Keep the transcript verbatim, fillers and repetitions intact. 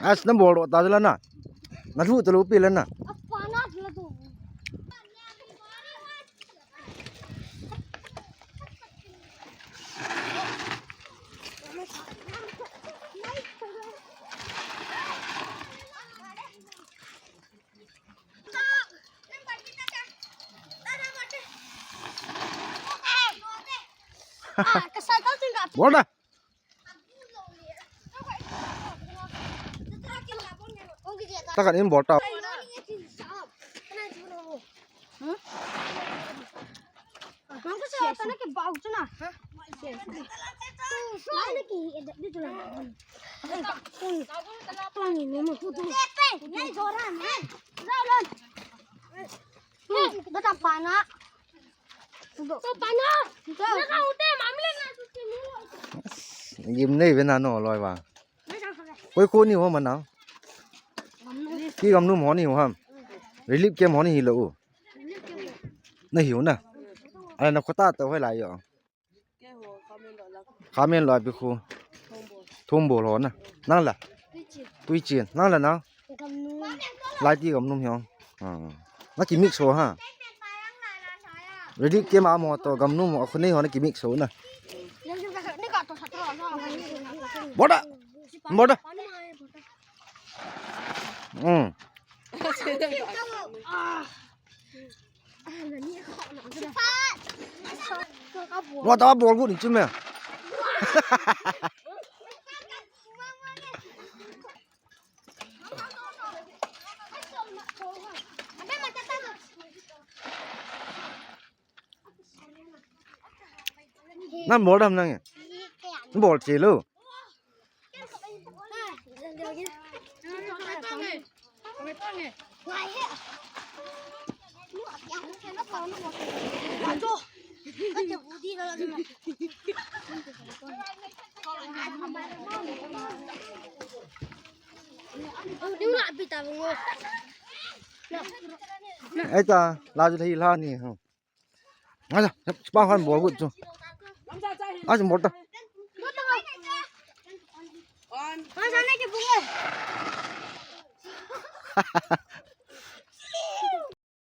As, na bol ta la na. Na thu ta lu pi la na. Bol da. Ta kan in bol ta. Gim nei ve na no loi va. Koi ko ni ho mana. Ki gam nu mo ni ho ham. Relief camp mo ni hi lo u. Na hiu na. Ala na khota to hoi la yo. Khamen lo bi khu. Thum bol ho na. Nang la. Tui chin. Nang la na. Lai ti gam num hiu. Ah. Na ki mix ho ha. Ready ke ma mo to gam num ho khu nei ho na ki mix ho na. Boda. Boda. Hmm. Wa ta bol gu ni chu me. Nang bol dam nang. Bol che lo. Ai ta, la ju thei la ni. Acha, pa han bol gu chu. Acha, bol ta.